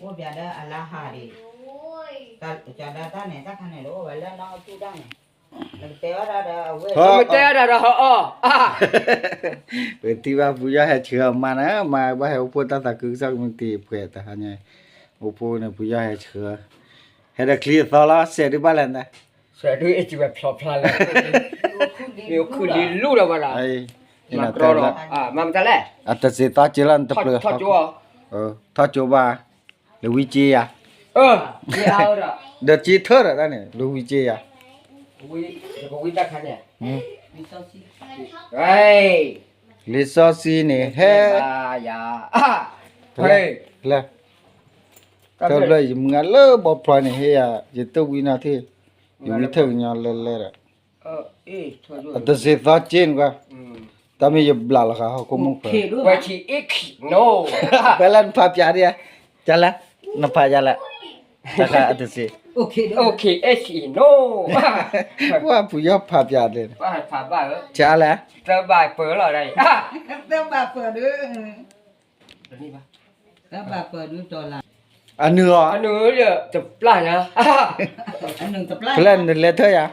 အိၣ်ပျးဒီးအလါဟးဒံး, ကဒါတၢ်န့ၣ် တၢ်ခါန့ၣ် တအိၣ်ဝဲလၢနီၢ်အတူၢ်တၢ်န့ၣ်, နကတဲဝဲဒၣ်ဒီးအဝဲ, နကတဲဝဲဒၣ်ဒီးဟီအီၣ်, ပထံၣ်ဘၣ်ဖုယီၢ်ဟဲဆှၢအမါန့ၣ်, မါဘၣ်ဟဲအိၣ်ဖှိၣ်တၢ်သးခုကစီၣ်ကမံးတံာ်ပှဲၤတဟါညါ, အိၣ်ဖှိၣ်န့ၣ် ဖုယီၢ်ဟဲဆှၢ, ဟဲဒီးချံအသီလီၤ, စဲးဒုးဘၣ်လဲၣ်နတၢ်, စဲးဒုးအ့ၣ်စံးဝဲဖျိဖျါလၢ, မ့ၢ်အိၣ်ခုၣ်လံလူၢ်ဒီးဝဲဒၣ်, မၤတြီလီၤ, မၤမတၤလဲၣ်, အတစ့းသီက့လီၤ နတပျၢၤ, ထီၣ်ကၠိဘၣ်, လၢဝံက့ယၤ, ဒီးက့ထၢၣ်ဒီးတၢ်န့ၣ် လၢဝံက့ယၤ, လံာ်စီဆှံန့ၣ် ဟဲ, လၢ, ထၢၣ်ဖျၢၣ်ယမုၢ်ဂၤလၢဘီဖျိန့ၣ် ဟ့ၣ်ယၤ ယတဝံနီၢ်ထံၣ်, ယဝံထၢၣ်ကညီလၢလဲၣ်ဒီး, အတစ့းသီက့န့ၣ်ကွၢ်, တၢ်မ့ၢ်ယဘျးလီၤဃာ်ဟီၣ်ခိၣ်မုၣ်ခွဲး, ဖဲလၢနဖးပၠးဒံးဧါ, ကလဲၣ်, နဖးယၤလဲၣ်, တၢ်ခါအတစ့း, ဝဲဖုယီၢ်ဖးပၠးဒံး, ကလဲၣ်, သၢဘးပၢၢ်လီၤ, သၢဘးပၢၢ်ဒုး, အနုာ်အီၤ, တပျၢ်ညါ, ဖဲလဲၣ်နလဲၤထၢၣ်ယၤ,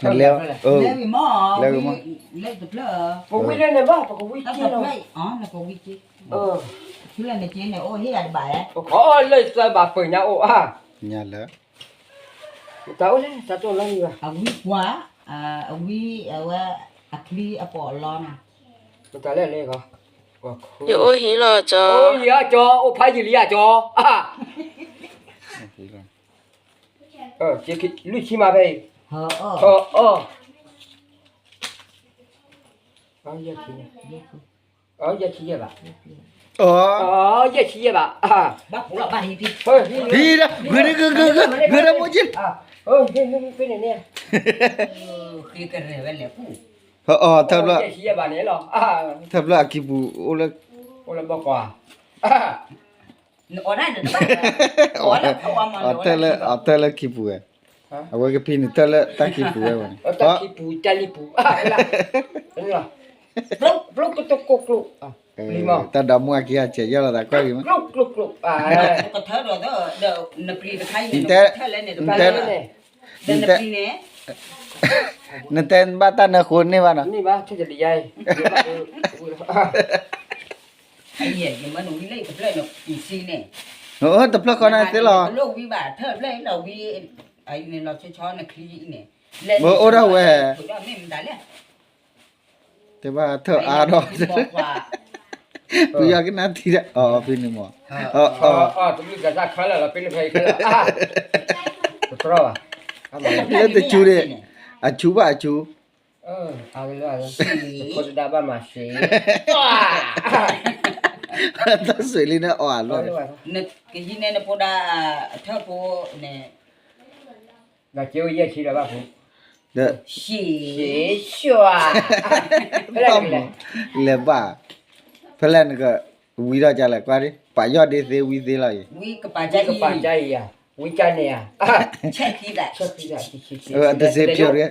နလဲၤ, လဲၤဝံၤမး, လဲၤဝံၤမး, ပဝံလၢန့ၣ်ဘၣ် ပကဝံက့လီၤ, ပကီၢ်လၢသၢဘးပၢၢ်ညါအိၣ်ဧါ, ညါလၢ တၢ်အိၣ်လဲၣ် တၢ်တိၢ်လီၤန့ၣ်ဘၣ်, အဝံပှၤ, အဝံအဝဲ, အချံအပိာ်အလီနၤ, တၢ်လဲၣ်လဲၣ်, ယအိၣ်ဟံးလီၤကၠီ, အိၣ်ဖးယံာ်လံဧါကၠီ, လွံၢ်ဆံမးဖဲအံၤ, အီၣ်, ယဲၢ်ဆံယဲၢ်ဘး, ယဲၢ်ဆံယဲၢ်ဘး, ဟံးဒီး, ဂ့ၤဒီး, ဂ့ၤဒီး, ဂ့ၤဒီးမိၢ်က့, ဖဲန့ၣ်န့ၣ်, ထၢၣ်ဖျၢၣ်အခံပူၤအိၣ်လၢ, အိၣ်လၢဘီကွၢ်, အီၣ်တၢ်လၢခံပူၤဝဲ, အဝဲကဖံးန့ၣ်ထၢၣ်လၢတၢ်ခံပူၤဝဲန့ၣ်, တၢ်ခံပူၤတၢ်လံပူၤ, တၢ်ဒီမါအခံဂၤဆဲးယီၢ်လီၤသးကွၢ်ဂ့ၤမး, နတဲဘၣ်တၢ်နၢဃိန့ၢ်ဘၣ်နီၤ, တဖျၢၣ်ဃီန့ၣ်သ့လီၤ, အိၣ်ဒၣ်ဝဲ, တဲဘၣ်ထၢၣ်အါဒီး, ပယီၤကနၣ်ထံဒီး အီၤဖဲန့ၣ်မး, လၢတဆူန့ၣ်, အဆူဘၣ်အဆူ, တၢ်ဆွေလံန့ၣ်အီၤအလီၢ်, ကဟံးန့ၢ်နဖိဒါ, ထၢၣ်ဖိန့ၣ်, ဒီးက့ယဲၢ်ဆံဒီးဘၣ်ဖု, ဒီး, လဲၤဘၣ်, ဖဲလဲၣ်နက, ဝံထီၣ်ကလဲၣ်ကွၢ်ဒံး, ပာ်ယီၢ်ဒ့သ့ဝံသ့လီၤအံၤ, ဝံကပာ်ယီၢ်အံၤ, ဝံကန့ၣ်ဧါ, အတစ့းဖျိးတဂ့ၤ,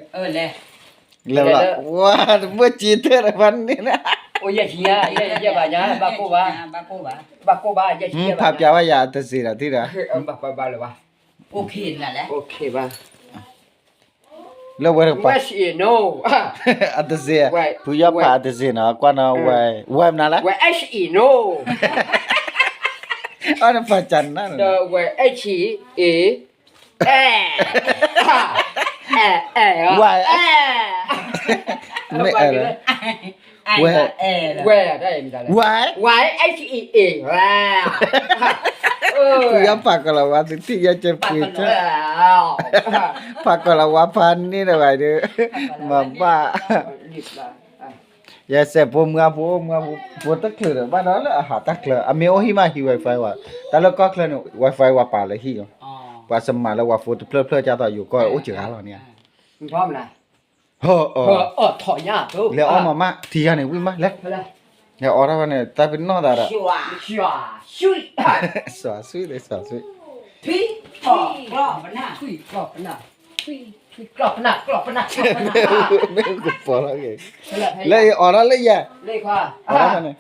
လဲၤဘၣ်, ဝါ, တဘၣ်စ့ထၢၣ်တဘၣ်န့ၣ်, ဘၣ်ကိၢ်ဘၣ်, ဖးပၠးဝဲယၤအတစ့းဒီးထံၣ်ဒီး, လၢဝဲတကပၤ, အတစ့း, ဖုယီၢ်ဖးအတစ့းနီၤ, ကွၢ်နီၤ, ဝဲ, ဝဲမနုၤလဲၣ်, အီၣ်နဖးကၠးနၤ, ဝဲ, အဲ, အဲ, အဲ, ဝဲ, အဲ, မ့ၢ်အဲလီၤ, ဝဲ, ဝဲ, ဝဲ, ဖုယီၢ်ဖးကလီၤဝါ သုထံၣ်ယဲၢ်ကဲပှ့ၤ, ဖးကလီၤဝါဖးန့ၢ်ဒီးဝဲဒီး, မၤဘၣ် ယဲစဲးဖိမုၢ်အဖိ, မုၢ်အဖိ, ဖိတချုးဒီး ဘၣ်ဒီးလၢအဟးတၢ်ချၢ, အမ့ၢ်အိၣ်ဟံၣ်မးဟံး Wi-Fi ဝဲ, တၢ်လၢကီၢ်ချၢန့ၣ် Wi-Fi ဝဲပာ်လၢဟံၣ်လီၤ, ပှၤစမၤလၢဝဲဖိတဖျၢၣ်ဖျၢၣ် ကၢ်သိးယိၤကီၢ်အိၣ်စှၤဂၤလီၤန့ၣ်, ဟီၣ်, လဲၤအီၣ်မၤမး ထံဂၤန့ၣ် ဝံၣ်မး လဲၤ, လဲၤအီၣ်ထီၣ်ဝဲန့ၣ် တၢ်ပနီၣ်သးဒီး, စွၤဆွံ, စွၤဆွံ, မ့ၢ်ကပီၤလီၤက့ၤ, လၢအံၤအီၣ်ထီၣ်လၢယၤ, အီၣ်ထီၣ်န့ၣ်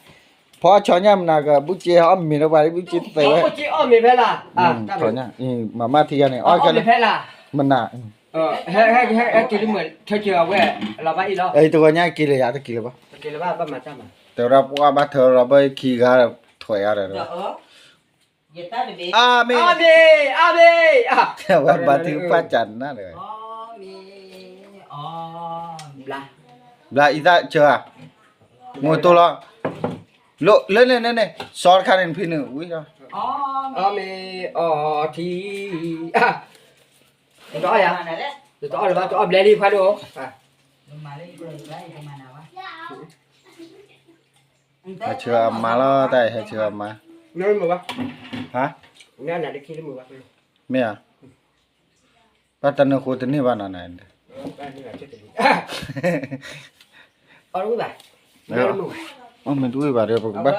ဖီအီၣ်ဆီညၣ်မနၤက ဘုက့အီၣ်မ့ၤလၢပှၤ ဘုက့တသဲဝဲ, ဘုက့အီၣ်မ့ၤဖဲလၢ, မၤမၢ်ထံယါန့ၣ် အီၣ်ခဲလၢာ်, မနၤ, တဂီၤညါက့ၤလၢၤယၤတက့ၤလၢၤဘၣ်, တဲဝဲဒၣ်ပှၤဘၣ်ထၢလီၤဘၢခံဂၤ, ထွဲအါဒီး အၤမ့ၣ်, အၤမ့ၣ်, ဝဲဘါထုကဖၣ်ကနၣ်ဒီး, ဘျါအံသၣ်ဆၢဧါ, မိၢ်တိၢ်လီၤ, လၢန့ၣ်န့ၣ်န့ၣ် စီတခါန့ၣ်နဖံနုာ်ဝံၤလီၤ, အၤမ့ၣ်, အီထံ, တအီၣ်ယၤ, တအီၣ်လၢၤဘၣ် တအီၣ်ဘျဲလံဖးဒိၣ်, ဟဲဆၢအမါလီၤ တၢ်အံၤ ဟဲဆၢအမါ, ဟါ, မ့ၢ်ဧါ, ဘၣ်တနၢၤဃိတန့ၢ်ဘၣ်နီၤ, အီၣ်တဝံၣ်ဘၣ်ဒီးပကဘၣ်, ကးဘ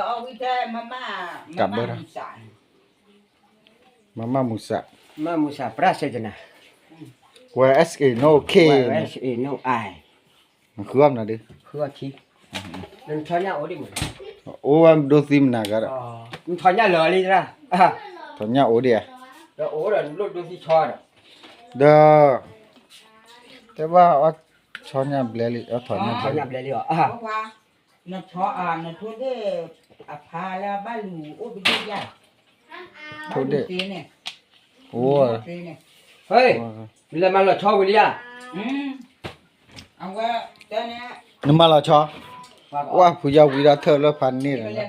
ၢ, မၤမၢ်မူစး, မၤမူစး ပြၢ်စဲကနၤ, ဝဲ S A no K, S A no I, နဃုအီၣ်မနုၤဒုး, အိၣ်ဝဲဒိသံမနၤကဒီး, ထီၣ်ညၣ်လၢာ်လံ, ထီၣ်ညၣ်အိၣ်ဒံးဧါ, ဒီး, တဲဘၣ်အီၣ်ဆီညၣ်ဘျဲလံ, အီၣ်ထီၣ်ညၣ်ဘျဲလံ, နဆီ, နထိၣ်ဒ့ၣ်, အဖါလၢအဘၣ်လူၤအိၣ်ပဒံၣ်ယါ, ထိၣ်ဒ့ၣ်, အိၣ်, လဲၤမၤလီၤဆီဝံၤလံဧါ, နမၤလီၤဆီ, ဝဲဖုယီၤဝံၤဒီးထၢၣ်လၢဖးန့ၢ်ဒီး,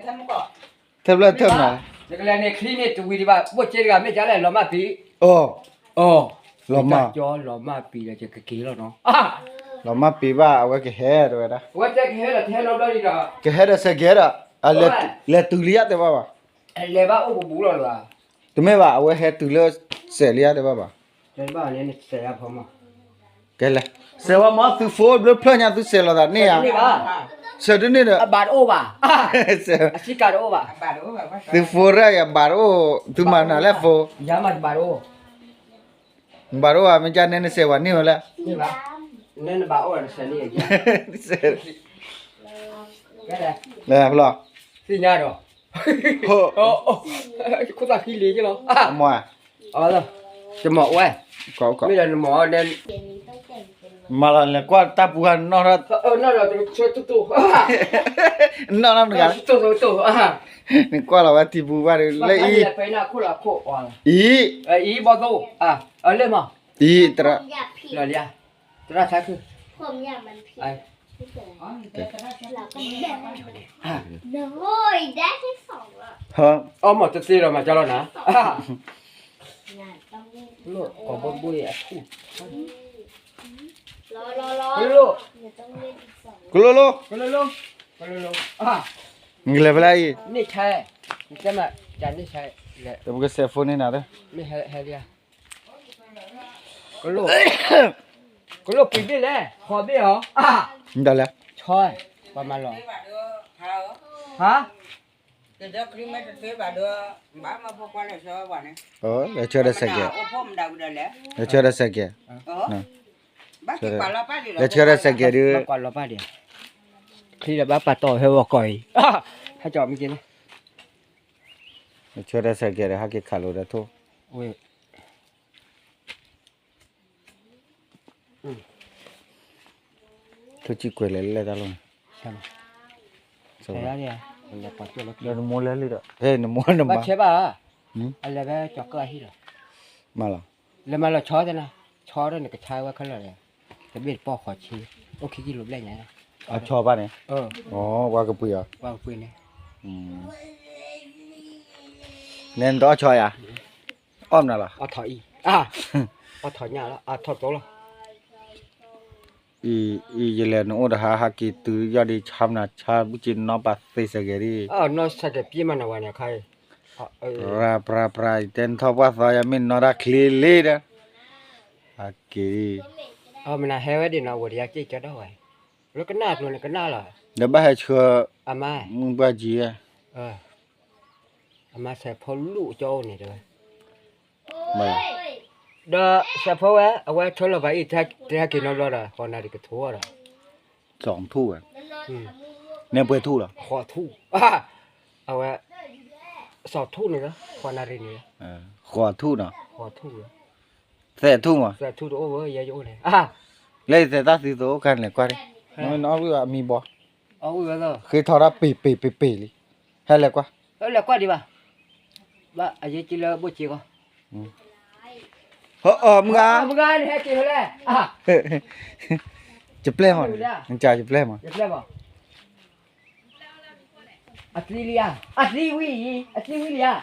ထၢၣ်ဖျၢၣ်ထၢၣ်မနုၤ, နကလဲၤန့ၣ်ချံန့ၣ်တဝံၤဒံးဘၣ် ဘိၣ်က့တဂၤ မ့ၢ်ကလဲၤလီၤမၢ်ပံၤ, အီ, လီၤမၢ်, လီၤမၢ်ပံၤဒီး ယကက့ၤလီၤနီၤ, လီၤမၢ်ပံၤဘၣ် အဝဲကဟဲတဲဝဲဒၣ်, အဝဲတဲကဟဲဒီး တဟဲနီတဘျီဒံးဒီး, ကဟဲဒီးစဲးကဲဒီး, လဲၤတုၤလံယါတဲဘၣ်ဘၣ်, လဲၤဘၣ်အိၣ်ပပူၤလီၤလၢၤ, တမ့ၢ်ဘၣ် အဝဲဟဲတုၤလၢစဲးလံယါတဲဘၣ်ဘၣ်, ကဲလဲၣ်, စဲးဝဲမ့ၢ်သု phone ဘျုးဖျၢၣ်ညါ သုစဲးလီၤသးန့ၣ်ဧါ, စဲးတန့ၢ်ဒီး, အဘၣ်တအိၣ်ဘၣ်, သု phone ရၣ်ယၤဘၣ်တအိၣ်, သုမၤနၤလၢ phone, ယၤမၤတဘၣ်တအိၣ်, ဘၣ်တအိၣ်ဧါ မ့ၢ်ကန့ၣ်နစဲးဝဲန့ၢ်ဝဲလဲၣ်, နဘၣ်အိၣ်ဒီးစဲးန့ၣ်, လၢဖျီ, သ့ၣ်ညါဒီး, ခိၣ်သၣ်ဃံလံက့လီၤ, မ့ၢ်, တမၤဝဲ, မ့ၢ်ဒီးနမၤဝဲ, မၤလီၤလဲၤကွၢ်တၢ်ပူၤဂၤနီၢ်ထီၣ်, နီၢ်ထီၣ်တဂၤ, နကွၢ်လီၤဝဲထံပူၤဘၣ်ဒီး လၢအံၤ, အံၤ, အံၤဘီသိ, အံၤ, သရၣ်, သရၣ်ဆါခု, အီၣ်မ့ၢ်တသ့ဒီးမၤကၢလီၤနၤ, ကိးဘိဘိအထူၣ်, ကလိလိ, ကလိလိ, နကလဲၤဖဲလဲၣ်အံၤ, န့ၢ်ဆါ, နတဲမး, န့ၢ်ဆါ, ပကစဲး phone န့ၢ်နၤ, မ့ၢ်ဟဲလံဧါ, ကလိ, ကလိပှ့ၤဘ့ၣ်လဲၣ်, ဖီဘ့ၣ်အီၤ, မ့ၢ်ဒၣ်လဲၣ်, ဆီ, ပှၤမၤလီၤ, ဟါ လဲၤဆှၢဒီးစဲးကဲး, လဲၤဆှၢဒီးစဲးကဲးဒုး, ချံဒီးဘၣ်ပာ်တီၢ်ဖဲဝီၤကီၢ်အံၤ, ဟဲကၠီမ့ၢ်က့ၤ, လဲၤဆှၢဒီးစဲးကဲးဒီး ဟဲက့ၤခးလိာ်ဒီးထိၣ်, ထိၣ်စံၣ်ကွဲၤလဲၤလဲၣ်တၢ်လီၢ်န့ၣ်, ဒီးနမိၢ်လဲၤလံဒီး, နမိၢ်နမါ, ဘၣ်ဆဲးဘၣ်, အလဲၤဖဲကၠီၤကၢၣ်အဟံၣ်လီၤ, မၤလီၤ, လဲၤမၤလီၤဆီသနၤ, ဆီဒီးနကဆါဝဲခဲလၢာ်ဒီး, တဘ့ၣ်တပီၢ်ဃီၤဆံ, အိၣ်ခံကံလိာ်ဘျဲၣ်ညါ, အဆီဘၣ်န့ၣ်, ပှၤကပှ့ၤအီၤ, ပှၤကပှ့ၤန့ၣ်, နဲနတအီၣ်ဆီယၤ, အီၣ်မနုၤလီၤ, အီၣ်ထီၣ်အံၤ, အီၣ်ထီၣ်ညၣ်လီၤ, အီၣ်ထီၣ်တိလီၤ. အံၤ အံၤ ယလဲၤနအိၣ်တဟါ ဟဲက့ၤတုၤယီၢ်ဒံး ဆါမနုၤဆါ ဘုက့နီၢ်ပာ်သ့စဲးကဲၤဒံး, အနီၢ်ဆဲးကဲၤပျ့မးနီၤဝဲန့ၣ်ခါအံၤ, ပြၤ ပြၤ ပြၤ ယတဲနထီၣ်ပှၢ်သီ ယမ့ၢ်နီၢ်တၢ်ချ့လံဒီး, ဟဲက့ၤ, အမနၤဟဲဝဲဒံးနီၤ ဝဲတယါက့ၤကၠီဒီးဝဲ, လၢကနၣ်ကျိၤန့ၣ်ကနၣ်လီၤ, ဒီးဘၣ်ဟဲဆှၢ, အမါ, မုၢ်ဘၣ်ကံ, အမါဆဲးဖိလူၢ်ကၠီအိၣ်န့ၣ်တဲဝဲ ဒီးစဲးဖိဝဲ အဝဲဆၢလီၤပှၤအံၤ တဟဲက့ၤနီတဘျီဒီး ဃီနၤဒံးကထိဒီး, စူၤထူၣ်ဝဲ, န့ၣ်ပှဲၤထူၣ်လီၤ, ဃီထူၣ်, အဝဲ စီၤထူၣ်န့ၣ်လီၤ ဃိးနၣ်ရံၣ်န့ၣ်လီၤ ဃိးထူၣ်နီၤ ဃိးထူၣ်လီၤ သဲးထူၣ်မး သဲးထူၣ်တအိၣ်ဝဲ ယဲယအိၣ်န့ၣ် လၢယသဲးတၢ်သံသိအိၣ်ခါန့ၣ်လဲၤကွၢ်န့ၣ် နအီၣ်ဝံၣ်ဘၣ်အမံဘီ အီၣ်ဝံၣ်ဝဲလီၤ ဃ့ထီၣ်တၢ်ပ့ၤပ့ၤပ့ၤပ့ၤလံ ဟဲလဲၤကွၢ် ဟဲလဲၤကွၢ်ဒံးဘၣ် ဘၣ်အယဲက့လၢဘိၣ်က့ဂီၢ် ဟၢအီၤမုၢ်ဂၤ မုၢ်ဂၤန့ၣ်ဟဲက့ၤဖဲလဲၣ် ယပျဲၢ်မး ယပျဲၢ်မး အသံလံဧါ အသံဝံၤအံၤ အသံဝံၤလံဧါ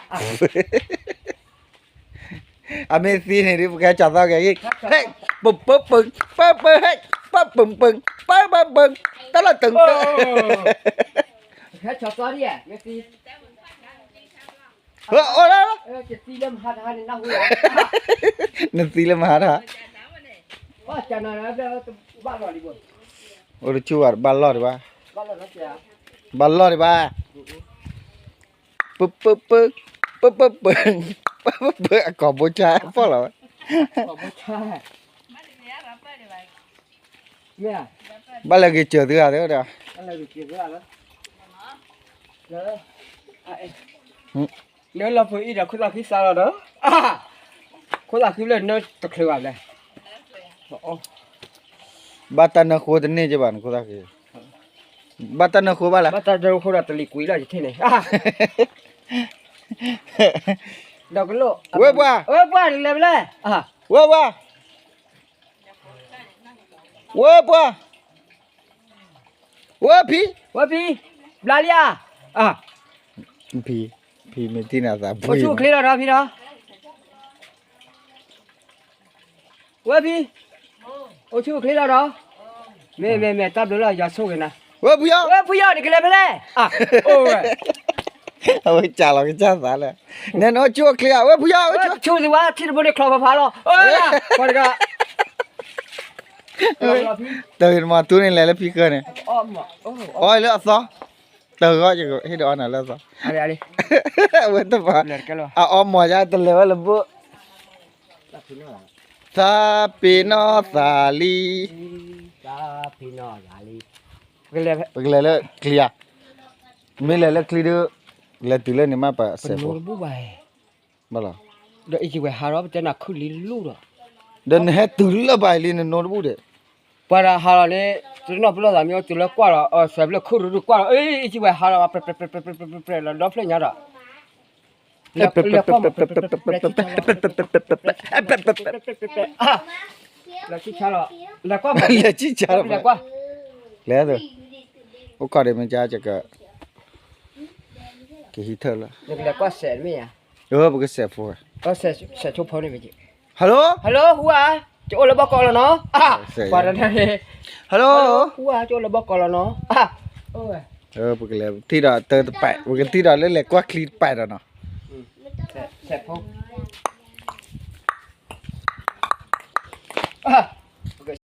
အမ့ၢ်သံန့ၣ်ဒ် ပကဲကၠီသီကဲ ဟဲ ပပပပပဟဲ ပပပပပပ တၢ်လီၤတၢ်တၢ် ဟဲကၠီသီဒ်ဧါ မ့ၢ်သံ ဟဲအိၣ်လၢ နသံလၢမဟါတၢ် အိၣ်တဆူၣ်ဘၣ်ဘၣ်လီၢ်ဒံးဘၣ် ဘၣ်လီၢ်ဒံးဘၣ် ပပပ ပပပ ပပပ အကိာ်ဘိဆါဖီၣ်လီၤဝဲ ဘၣ်လဲၤက့ၤစၢၤသုဂၤသ့ဒီး နလီၤဖိအံၤဒီးခိၣ်သၣ်ခံစးလီၤဒီး ခိၣ်သၣ်ခံလၢနတချုးဘၣ်လဲၣ် ဘၣ်တၢ်နၢဃိတန့ၢ်က့ဘၣ်နခိၣ်သၣ်ခံ ဘၣ်တၢ်နၢဃိဘၣ်လဲၣ် ဘၣ်တၢ်နၢဃိဒီးတလံၤကွံာ်လီၤ ယထံၣ်န့ၣ် ဒီးကလိၣ် ဝဲပှၢ် ဝဲပှၢ်တလဲၤဖဲလဲၣ် ဝဲပှၢ် ဝဲပှၢ် ဝဲဖံ ဝဲဖံ ဘျါလံဧါ ဖံ ဖံမ့ၢ်တံၢ်နၤသးပှ့ၤ အိၣ်ဆူၣ်အိၣ်ချ့လီၤဒီးဖံဒီး ဝဲဖံ အိၣ်ဆူၣ်အိၣ်ချ့လီၤဒီး မ့ၢ်မ့ၢ်မ့ၢ်တၢ်ဘျုးလီၤ ယွၤဆိၣ်ဂ့ၤနၤ ဝဲဖုယီၢ် ဝဲဖုယီၢ် နကလဲၤဖဲလဲၣ် အိၣ်ဝဲ အဝဲကၢ်လီၤကစၢ်သးလၢ နဲနအိၣ်ဆူၣ်အိၣ်ချ့ဧါ ဝဲဖုယီၢ် ဝဲဆူၣ် ဆူၣ်သ့ဝဲ ထံတဘိန့ၣ်ချီဖးဖးလီၤ ပှၤတဂၤ တၢ်ဂ့ၤတမၤတူန့ၣ်လဲၤလၢဖံကၢၢ်န့ၣ် အီၣ်လၢအသီ တဂီၢ်ယကဟ့ၣ်ဒီးအီၣ်နၤလၢအသီ အဝဲတမၤ အအီၣ်မီၤယါတလဲၤဝဲလၢဘိၣ် သးပ့ၤနီၣ်သးလံ ပကလဲၤလၢချံဧါ မ့ၢ်လဲၤလၢချံဒီး လဲၤတုၤလၢန့ၣ်မးပစဲးဖိ ဘၣ်လီၤ ဒီးအံၤဝဲဟးဒီးပတဲနၤခုၣ်လံလူၢ်ဒီး ဒီးနဟဲတုၤလၢဘၣ်လံနနိတဘူၣ်ဒီး ပှၤဒီးဟးလီၤန့ၣ် တနီၢ်ပလီၢ်သးမ့ၢ်အိၣ်တုၤလၢကွၢ်ဒီး အစဲးဖျၢၣ်ခုၣ်ရူၢ်ကွၢ်ဒီး အံၤဝဲဟးဒီး ပြဲးပြဲးပြဲးပြဲးလီၤဒီဖျၢၣ်ညါဒီး လဲၤကွၢ်မး လဲၤဆံၣ်ဆါလီၤ လဲၤကွၢ်မး လဲၤဆံၣ်ဆါလီၤ လဲၤကွၢ် လဲၤ အိၣ်ခီၣ်ဒံးမ့ၢ်ကါ ကဟံးထၢၣ်လၢ လဲၤကွၢ်စဲးမ့ၢ်ဧါ ပကစဲးဖိ စဲးဆိဖိန့ၣ်မ့ၢ်က့ Hello Hello ဟူဧါ ကအိၣ်လၢဘီကီးလီၤနီၤ ပှၤတနၤန့ၣ် Hello ဟူဧါ ကအိၣ်လၢဘီကီးလီၤနီၤ ပကလဲၤထံၣ်ဒီးတၢ်တပာ် ပကထံၣ်ဒီးလၢလဲၤကွၢ်ချံတပာ်ဒီးနီၤ စဲးဖိ